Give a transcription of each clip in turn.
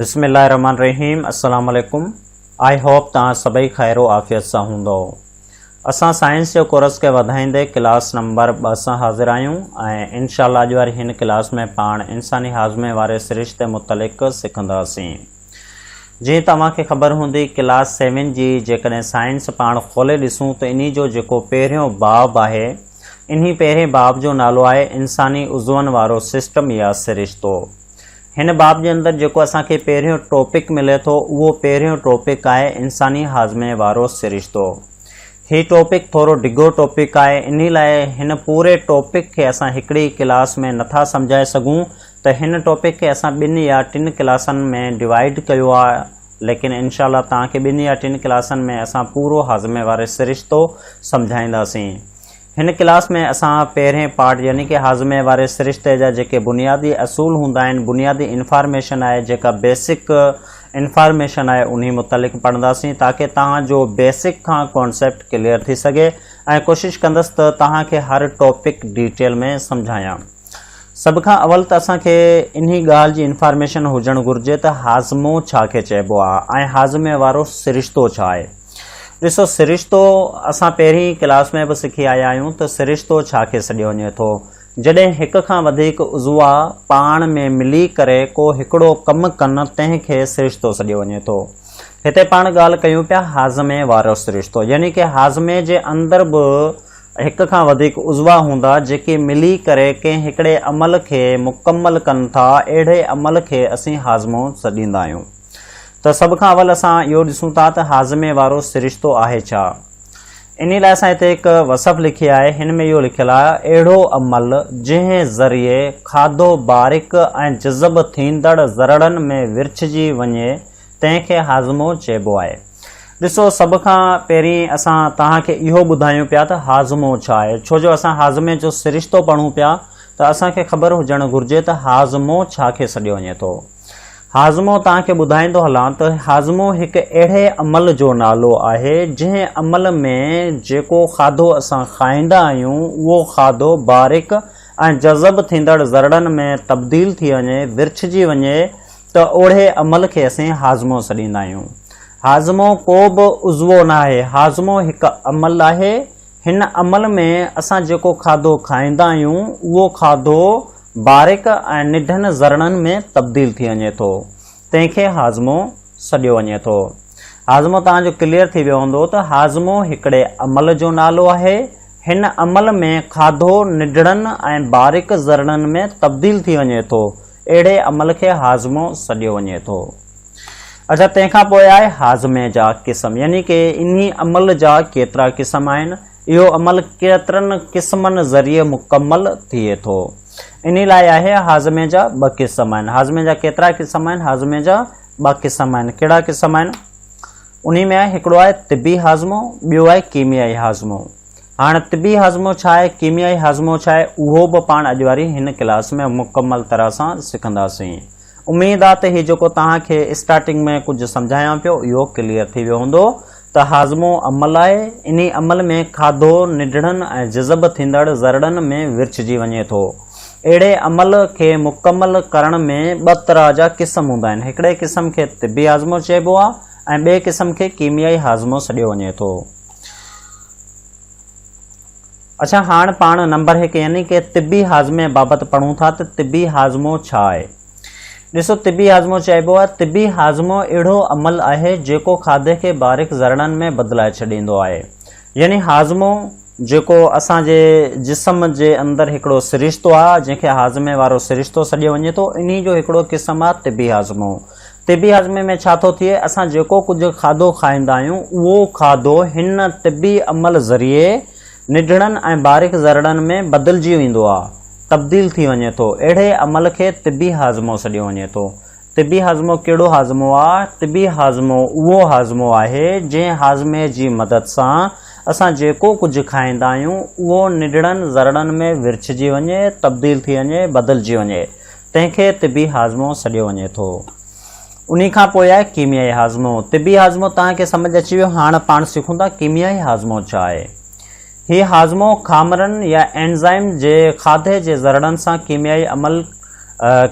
بسم الله الرحمن الرحيم السلام عليڪم I hope توهان سڀئي خير و عافيت سان هوندؤ اسان سائنس جو ڪورس کي وڌائيندي ڪلاس نمبر 2 سان حاضر آهيون ۽ انشاء الله اڄ واري هن ڪلاس ۾ پاڻ انساني هاضمي واري سرشتي متعلق سکنداسين جيئن ته اوهان کي خبر هوندي ڪلاس سيون جي جيڪڏهن سائنس پاڻ کولي ڏسون ته انهي جو جيڪو پهريون باب آهي انهي پهرين باب جو نالو آهي انساني عضون وارو سسٽم يا سرشتو. هن باب جي اندر جيڪو اسان کي پهريون ٽاپڪ ملي ٿو اهو پهريون ٽاپڪ آهي انساني هاضمي وارو سرشتو. هي ٽاپڪ ٿورو ڊگهو ٽاپڪ آهي انهي لاء هن پوري ٽاپڪ کي اسان هڪڙي ئي ڪلاس ۾ نٿا سمجهائي سگهون ته هن ٽاپڪ کي اسان ٻن يا ٽن ڪلاسن ۾ ڊوائيڊ ڪيو آهي ليڪن انشاء الله توهان کي ٻن يا ٽن ڪلاسن ۾ اسان پورو هاضمي واري سرشتو سمجهائينداسين. هن ڪلاس ۾ اسان پهرين پارٽ يعني ڪه هاضمي واري سرشتي جا جيڪي بنيادي اصول هوندا آهن، بنيادي انفارميشن آهي جيڪا بيسڪ انفارميشن آهي انهي متعلق پڙهنداسين تاڪه توهان جو بيسڪ کان ڪانسيپٽ ڪليئر ٿي سگهي ۽ ڪوشش ڪندس ته توهان کي هر ٽاپڪ ڊيٽيل ۾ سمجهايان. سڀ کان اول ته اسان کي انهي ڳالهه جي انفارميشن هجڻ گهرجي ته هاضمو ڇا کي چئبو آهي ۽ هاضمي وارو سرشتو ڇا آهي. ڏسو سرشتو اسان پهرين ڪلاس ۾ به سکي آيا آهيون ته سرشتو ڇا کي سڏيو وڃي ٿو. جڏهن هڪ کان وڌيڪ عضوا پاڻ ۾ ملي ڪري ڪو هڪڙو ڪم ڪن تنهن کي سرشتو سڏيو وڃي ٿو. هتي پاڻ ڳالهه ڪيون پيا هاضمي وارو سرشتو يعني ڪه هاضمي جي اندر به هڪ کان وڌيڪ عضوا هوندا جيڪي ملي ڪري ڪنهن هڪڙي عمل کي مڪمل ڪن ٿا اهڙي عمل کي اسين هاضمو سڏيندا آهيون. ته سڀ کان اول اسان اهو ڏسون ٿا ته هاضمي وارو سرشتو آهي ڇا؟ انهي لاء اسان هتي هڪ وصف لکي آهي، هن ۾ اهو لکيل آهي، اهڙو عمل جنهن ذريعي کاڌو باريڪ ۽ جذب ٿيندڙ ذرڙن ۾ ورڇجي وڃي تنهن کي هاضمو چئبو آهي. ڏسو سڀ کان پهرين اسان توهان کي اهو ٻڌايون پيا ته هاضمو ڇا آهي؟ ڇو جو اسان هاضمي جو سرشتو پڙهون پيا ته اسان کي خبر هجڻ گهرجي ته هاضمو ڇا کي سڏيو وڃي ٿو. هاضمو توهان کي ٻڌائيندو هلان ته هاضمو هڪ اهڙي عمل جو نالو آهي جنهن عمل ۾ جيڪو کاڌو اسان کائيندا آهيون اهو کاڌو باريڪ ۽ جذب ٿيندڙ ذرڙن ۾ تبديل ٿي وڃي ورڇجي وڃي ته اهڙي عمل کي اسين هاضمو سڏيندا آهيون. هاضمو ڪو به عضوو ناهي هاضمو هڪ عمل آهي هن عمل ۾ اسان جيڪو کاڌو کائيندا آهيون اهو کاڌو باريڪ ۽ ننڍن ذرڙن ۾ تبديل ٿي وڃي ٿو، تنهن کي هاضمو سڏيو وڃي ٿو. هاضمو توهان جو ڪليئر ٿي ويو هوندو ته هاضمو هڪڙي عمل جو نالو آهي. هن عمل ۾ کاڌو ننڍڙن ۽ باريڪ ذرڙن ۾ تبديل ٿي وڃي ٿو. اهڙي عمل کي هاضمو سڏيو وڃي ٿو. اڇا تنهن کان پوء آهي هاضمي جا قسم يعني ڪي انهي عمل جا ڪيترا قسم آهن. اهو عمل ڪيترن قسمن ذريعي مڪمل ٿئي ٿو. انهي لاء آهي هاضمي جا ٻه قسم آهن. هاضمي جا ڪيترا قسم آهن؟ هاضمي جا ٻه قسم آهن. ڪهڙا قسم آهن؟ انهي ۾ آهي هڪڙو آهي طبي هاضمو، ٻيو آهي ڪيميائي هاضمو. هاڻ طبي هاضمو ڇا آهي، ڪيميائي هاضمو ڇا آهي، اهو به پاڻ اڄ واري هن ڪلاس ۾ مڪمل طرح سان سکنداسين. اميد آ ته هي جيڪو توهان کي اسٽارٽنگ ۾ ڪجهه سمجهايان پيو اهو ڪليئر ٿي ويو هوندو ته هاضمو عمل آهي انهي عمل ۾ کاڌو ننڍڙن ۽ جذب ٿيندڙ ذرڙن ۾ ورڇجي وڃي ٿو. اهڙي عمل کي مڪمل ڪرڻ ۾ ٻه طرح جا قسم هوندا آهن هڪڙي قسم کي طبي هاضمو چئبو آ ۽ ٻئي قسم کي ڪيميائي هاضمو سڏيو وڃي ٿو. اڇا هاڻ پاڻ نمبر هڪ يعني ڪه طبي هاضمي بابت پڙهون ٿا ته طبي هاضمو ڇا آهي؟ ڏسو طبي هاضمو چئبو آهي طبي هاضمو اهڙو عمل آهي جيڪو کاڌي کي باريڪ ذرڙن ۾ بدلائي ڇڏيندو آهي يعني هاضمو جيڪو اسان جي جسم جي اندر هڪڙو سرشتو آهي جنهن کي هاضمي وارو سرشتو سڏيو وڃي ٿو انهي جو هڪڙو قسم آهي طبي هاضمو طبي هاضمي ۾ ڇا ٿو ٿئي؟ اسان جيڪو ڪجهه کاڌو کائيندا آهيون، اهو کاڌو هن طبي عمل ذريعي ننڍڙن ۽ باريڪ ذرڙن ۾ بدلجي ويندو آهي، تبديل ٿي وڃي ٿو. اهڙي عمل کي طبي هاضمو سڏيو وڃي ٿو. طبي هاضمو ڪهڙو هاضمو آهي؟ طبي هاضمو اهو هاضمو آهي، جنهن هاضمي جي مدد سان اسان جيڪو ڪجهه کائيندا آهيون، اهو ننڍڙن ذرڙن ۾ ورڇجي وڃي، تبديل ٿي وڃي، بدلجي وڃي. تنهن کي طبي هاضمو سڏيو وڃي ٿو. انهي کان پوء آهي ڪيميائي هاضمو. طبي هاضمو توهان کي سمجهه اچي ويو، هاڻ پاڻ سکون ٿا ڪيميائي هاضمو ڇا آهي. هي هاضمو خامرن يا اينزائم جي کاڌي جي ذرڙن سان ڪيميائي عمل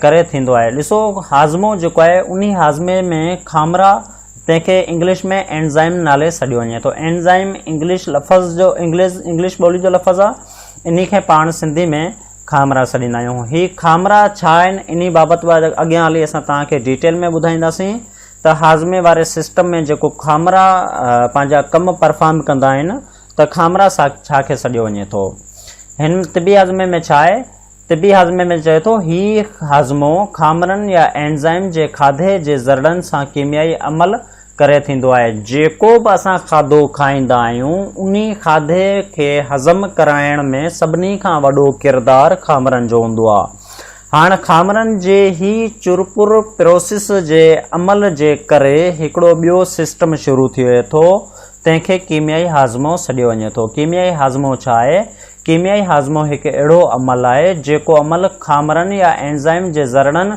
ڪري ٿيندو آهي. ڏسو هاضمو جيڪو آهي انهي هاضمي ۾ خامرا تنهن کي انگلش ۾ اينزائم نالي سڏيو وڃي ٿو. اينزائم انگلش لفظ جو انگلش انگلش ٻولي جو لفظ آهي انهي کي پاڻ سنڌي ۾ خامرا سڏيندا آهيون. هي خامرا ڇا آهن انهي بابت به اڳيان هلي اسان توهان کي ڊيٽيل ۾ ٻڌائينداسين ته هاضمي واري سسٽم ۾ جيڪو خامرا پنهنجا ڪم پرفارم ڪندا آهن ته خامرا ڇا کي سڏيو وڃي ٿو. هن طبي هاضمي ۾ ڇا آهي؟ طبي هاضمي ۾ چئي ٿو، هي هاضمو خامرن يا اينزائم جي کاڌي جي ذرڙن سان ڪيميائي عمل ڪري ٿيندو آهي. جيڪو به اسان کاڌو کائيندا آهيون، انهي کاڌي کي هضم ڪرائڻ ۾ سڀني کان وڏو ڪردار خامرن جو هوندو آهي. هاڻ خامرن جي هي چرپر پروسيس جي عمل جي ڪري هڪڙو ٻيو سسٽم شروع ٿئي ٿو، تنهن کي ڪيميائي هاضمو سڏيو وڃي ٿو. ڪيميائي هاضمو ڇا آهي؟ ڪيميائي هاضمو هڪ اهڙو عمل آهي، جيڪو عمل خامرن يا اينزائم جي ذرڙن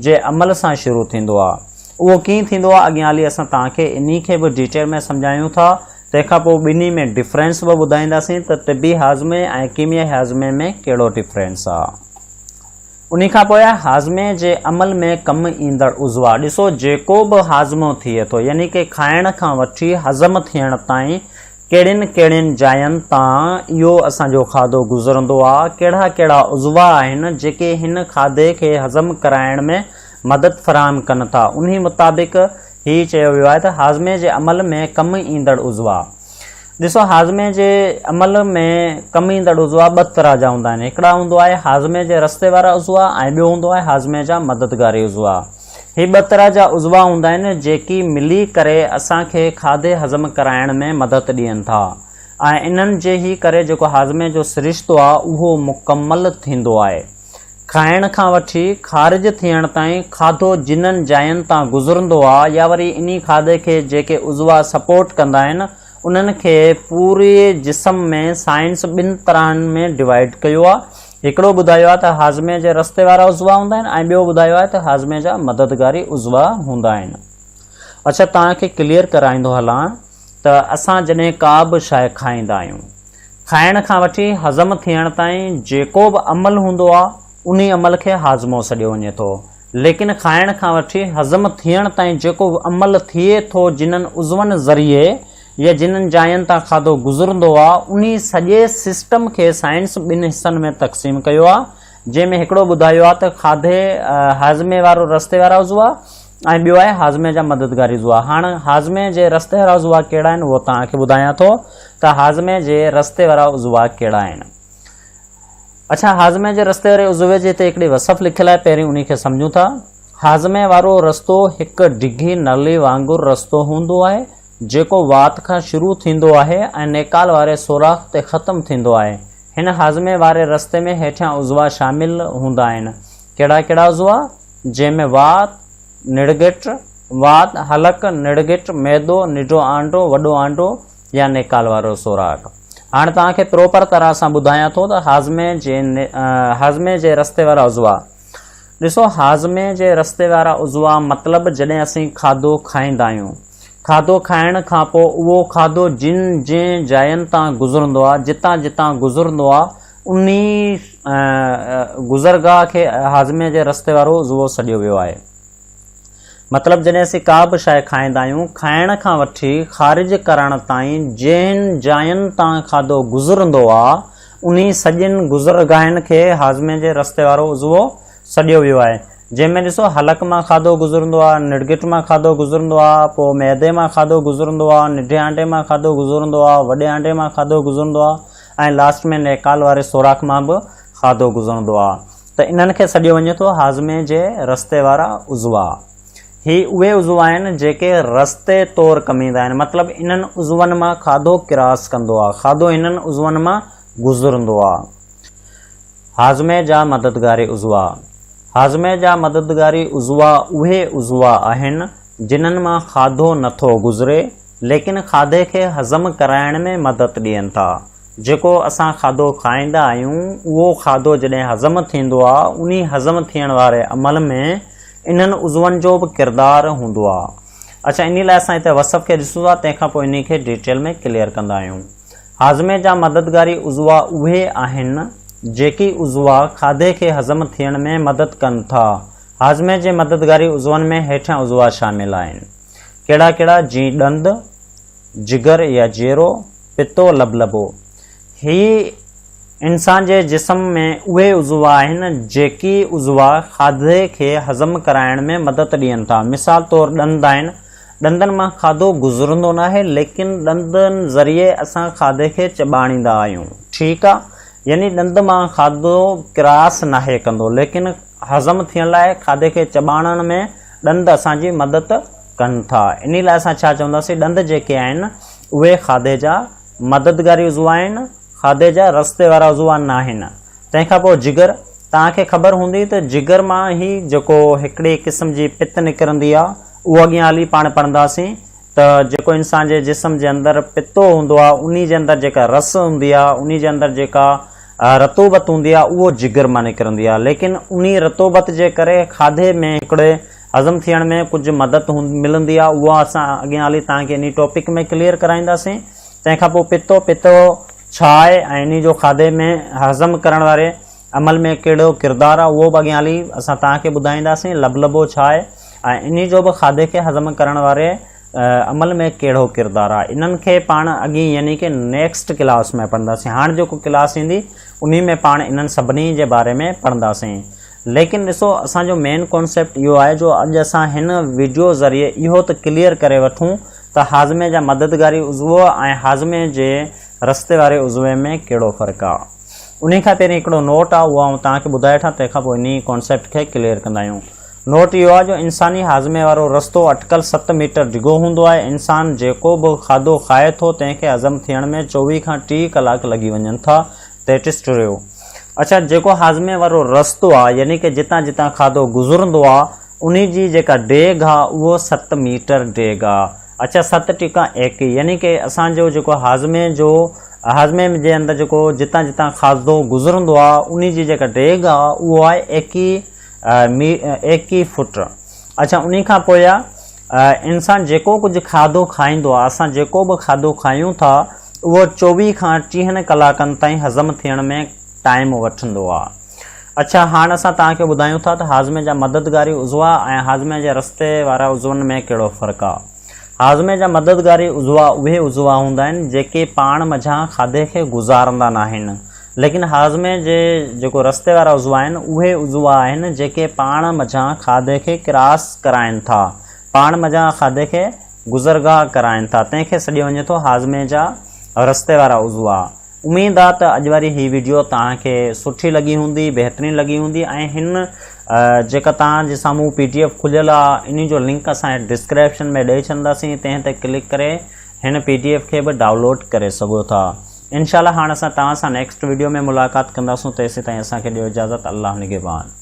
جي عمل سان شروع ٿيندو آهي. اهو ڪيئن ٿيندو آهي، اڳيان هلي اسان توهان کي انهي کي به ڊيٽيل ۾ سمجهايون ٿا. تنهن کان پوء ٻنهي ۾ ڊفرنس به ٻڌائينداسين ته طبي هاضمي ۽ ڪيميائي هاضمي ۾ ڪهڙو ڊفرنس آهي. انهي کان پوء آهي هاضمي جي عمل ۾ ڪم ايندڙ عضوا. ڏسو جيڪو به هاضمو ٿئي ٿو يعني ڪي کائڻ کان وٺي هضم ٿيڻ تائين ڪهڙين ڪهڙين جاين تان اهو اسان جو کاڌو گذرندو آ، ڪهڙا ڪهڙا عضوا آهن جيڪي هن کاڌي کي هضم ڪرائڻ ۾ مدد فراهم ڪن ٿا. انهي مطابق هي چيو ويو آهي ته هاضمي جي عمل ۾ ڪم ايندڙ عضوا. ڏسو هاضمي جي عمل ۾ ڪم ايندڙ عضوا ٻه طرح جا هوندا آهن. هڪڙا هوندو آهي هاضمي جي رستي وارا عضوا ۽ ٻيو هوندو آهي هاضمي جا مددگاري عضوا. هي ٻه طرح جا عضوا هوندا آهن جيڪي ملي ڪري اسان کي کاڌي هضم ڪرائڻ ۾ مدد ڏين ٿا ۽ انهن جي ئي ڪري جيڪو هاضمي جو سرشتو آهي اهو مڪمل ٿيندو آهي. کائڻ کان وٺي خارج ٿيڻ تائين کاڌو جنن جاين تان گذرندو آهي يا وري انهي کاڌي کي جيڪي عضوا سپورٽ ڪندا آهن انهن کي پوري جسم ۾ سائنس ٻن طرحن ۾ ڊوائيڊ ڪيو آهي. هڪڙو ٻڌايو آهي ته هاضمي جي رستي وارا عضوا هوندا آهن ۽ ٻيو ٻڌايو آهي ته هاضمي جا مددگاري عضوا هوندا آهن. اڇا توهان کي ڪليئر ڪرائيندو هلان ته اسان جڏهن ڪا به شيء کائيندا آهيون کائڻ کان وٺي هضم ٿيڻ تائين جيڪو به عمل هوندو آهي انهي عمل کي هاضمو سڏيو وڃي ٿو. ليڪن کائڻ کان وٺي هضم ٿيڻ تائين جيڪو به عمل ٿئي ٿو جنھن عضون ذريعي يا جنھن جاين تان کاڌو گذرندو آ انھي سڄي سسٽم کي سائنس ٻن حصن ۾ تقسيم ڪيو آ جنھن ۾ ھڪڙو ٻڌايو آ ته کاڌي هاضمي وارو رستي وارا عضوا ۽ ٻيو آهي هاضمي جا مددگاري عضوا هاڻ هاضمي جي رستي وارا عضوا ڪهڙا آهن اهو توهان کي ٻڌايان ٿو ته هاضمي جي رستي وارا عضوا ڪهڙا آهن. اڇا هاضمي جي رستي واري عضوي جي هتي هڪڙي وصف لکيل آهي پهرين انهي کي سمجهون ٿا. هاضمي وارو رستو هڪ ڊگهي نلي وانگر رستو هوندو آهي جيڪو وات کان شروع ٿيندو آهي ۽ نيڪال واري سوراخ تي ختم ٿيندو آهي. هن هاضمي واري رستي ۾ هيٺيان عضوا شامل هوندا آهن. ڪهڙا ڪهڙا عضوا؟ جنهن ۾ وات، نڙگهٽ، وات، حلق، نڙگهٽ، معدو، ننڍو آنڊو، وڏو آنڊو، يا نيڪال وارو سوراخ. هاڻ توهان کي پروپر طرح سان ٻڌايان ٿو ته هاضمي جي هاضمي جي رستي وارا عضوا. ڏسو هاضمي جي رستي وارا عضوا مطلب جڏهن اسين کاڌو کائيندا آهيون. کاڌو کائڻ کان پوء اهو کاڌو جن جن جاين تان گذرندو آهي، جتان جتان گذرندو آهي، انهي گذرگاهه کي هاضمي جي رستي وارو عضوو سڏيو ويو آهي. مطلب جڏهن اسين ڪا به شيء کائيندا آهيون، کائڻ کان وٺي خارج ڪرڻ تائين جنهن جاين تان کاڌو گذرندو آ، انهي سڄين گذرگاهن کي هاضمي جي رستي وارو عضوو سڏيو ويو آهي. جنهن ۾ ڏسو حلق مان کاڌو گذرندو آ، نڙگهٽ مان کاڌو گذرندو آ، پوء معدي مان کاڌو گذرندو آ، ننڍي آنڊي مان کاڌو گذرندو آ، وڏي آنڊي مان کاڌو گذرندو آ ۽ لاسٽ ۾ نيڪال واري سوراخ مان به کاڌو گذرندو آ. ته انهن کي سڏيو وڃي ٿو هاضمي جي رستي وارا عضوا. هي اهي عضوا آهن جيڪي رستي طور ڪم ايندا آهن مطلب انهن عضون مان کاڌو ڪراس ڪندو آهي، کاڌو انهن عضون مان گذرندو آهي. هاضمي جا مددگاري عضوا، هاضمي جا مددگاري عضوا اهي عضوا آهن جنھن مان کاڌو نه ٿو گذري ليڪن کاڌي کي هضم ڪرائڻ ۾ مدد ڏين ٿا. جيڪو اسان کاڌو کائيندا آهيون اهو کاڌو جڏهن هضم ٿيندو آهي انهي هضم ٿيڻ واري عمل ۾ انهن عضون جو به ڪردار هوندو آهي. اڇا انهي لاء اسان هتي وصف کي ڏسون ٿا تنهن کان پوء انهي کي ڊيٽيل ۾ ڪليئر ڪندا آهيون. هاضمي جا مددگاري عضوا اهي آهن جيڪي عضوا کاڌي کي هضم ٿيڻ ۾ مدد ڪن ٿا. هاضمي جي مددگاري عضون ۾ هيٺيان عضوا شامل آهن. ڪهڙا ڪهڙا؟ جيئن ڏند، جگر يا جيرو، پتو، لبلبو. هي انسان جي جسم ۾ اهي عضوا آهن جيڪي عضوا کاڌي کي هضم ڪرائڻ ۾ مدد ڏين ٿا. مثال طور ڏند آهن، ڏندن مان کاڌو گذرندو ناهي ليڪن ڏندن ذريعي اسان کاڌي کي چٻاڻيندا آهيون. ٺيڪ آ يعني ڏند مان کاڌو ڪراس ناهي ڪندو ليڪن هضم ٿيڻ لاء کاڌي کي چٻاڻڻ ۾ ڏند اسان جي مدد ڪن ٿا. انهي لاء اسان ڇا چونداسين ڏند جيڪي آهن اهي کاڌي جا مددگاري عضوا آهن، کاڌي جا رستي وارا عضوا ناهن. تنهن کان پوء جگر، توهان کي خبر هوندي ته جگر مان هي جيڪو هڪڙي قسم جي پت نڪرندي آ اهو اڳيان هلي پاڻ پڙهنداسين ته جيڪو انسان جي جسم جي اندر پتو هوندو آ انهي جي اندر جيڪا رس هوندي آ انهي جي اندر جيڪا رطوبت هوندي آ اهو جگر مان نڪرندي آ ليڪن انهي رطوبت جي ڪري کاڌي ۾ هڪڙي هضم ٿيڻ ۾ ڪجهه مدد ملندي آ اها اسان اڳيان هلي توهان کي انهي ٽاپڪ ۾ ڪليئر ڪرائينداسين تنهن کان پوء پتو پتو ڇا آهي ۽ انهي جو کاڌي ۾ هضم ڪرڻ واري عمل ۾ ڪهڙو ڪردار آهي اهو به اڳيان هلي اسان توهان کي ٻڌائينداسين. لبلبو ڇا آهي ۽ انهي جو به کاڌي کي هضم ڪرڻ واري عمل ۾ ڪهڙو ڪردار آهي انهن کي پاڻ اڳين يعني ڪي نيڪسٽ ڪلاس ۾ پڙهنداسين. هاڻ جيڪو ڪلاس ايندي انهي ۾ پاڻ انهن سڀني جي باري ۾ پڙهنداسين. ليڪن ڏسو اسان جو مين ڪانسيپٽ اهو آهي جو اڄ اسان هن وڊيو ذريعي اهو ته ڪليئر ڪري وٺون ته هاضمي جا مددگاري عضوو ۽ هاضمي جي رستي واري عضوي ۾ ڪهڙو فرق آهي. انهي کان پهرين هڪڙو نوٽ آ اهو آئون توهان کي ٻڌائي وٺان تنهن کان پوء انهي ڪانسيپٽ کي ڪليئر ڪندا آهيون. نوٽ اهو آ جو انساني هاضمي وارو رستو اٽڪل ست ميٽر ڊگهو هوندو آهي. انسان جيڪو به کاڌو کائي ٿو تنهن کي هضم ٿيڻ ۾ 24 کان 30 ڪلاڪ لڳي وڃن ٿا. That is true. اڇا جيڪو هاضمي وارو رستو آ يعني ڪه جتان جتان کاڌو گذرندو آ انهي جي جيڪا ڊيگهه آ اهو ست ميٽر ڊيگهه آ. اڇا ست ٽيڪا ايڪ يعني ڪه اسان جو جيڪو هاضمي جو هاضمي جي اندر جيڪو جتان جتان کاڌو گذرندو آ انهي جي جيڪا ڊيگهه آ اهو آهي ايڪيهه فٽ. اڇا انهي کان پوء آ انسان جيڪو ڪجهه کاڌو کائيندو آ اسان جيڪو به کاڌو کايون ٿا اهو 24 کان ٽيهن ڪلاڪن تائين هضم ٿيڻ ۾ ٽائيم وٺندو آ. اڇا هاڻ اسان توهان کي ٻڌايون ٿا ته هاضمي جا مددگاري عضوا ۽ هاضمي جي رستي وارا عضون ۾ ڪهڙو فرق آ. هاضمي جا مددگاري عضوا اهي عضوا هوندا آهن جيڪي پاڻ منجهان کاڌي کي گذارندا ناهن ليڪن هاضمي جي جيڪو رستي وارا عضوا آهن اهي عضوا آهن جيڪي پاڻ منجهان کاڌي کي ڪراس ڪرائين ٿا پاڻ منجهان کاڌي کي گذرگاهه ڪرائين ٿا تنهن کي سڏيو وڃي ٿو هاضمي جا رستي وارا عضوا. اميد آ ته اڄ واري هي ويڊيو توهان کي سٺي لڳي هوندي بهترين لڳي هوندي ۽ هن جيڪا توهان جي سامهون پي ڊي ايف کليل آ انهي جو لنڪ اسان هيٺ ڊسڪرپشن ۾ ڏئي ڇڏنداسين تنهن تي ڪلڪ ڪري هن پي ڊي ايف کي به ڊائونلوڊ ڪري سگهو ٿا انشاء الله هاڻ اسان توهان سان نيڪسٽ ويڊيو ۾ ملاقات ڪنداسون تيسين تائين اسان کي ڏيو اجازت الله نگهبان.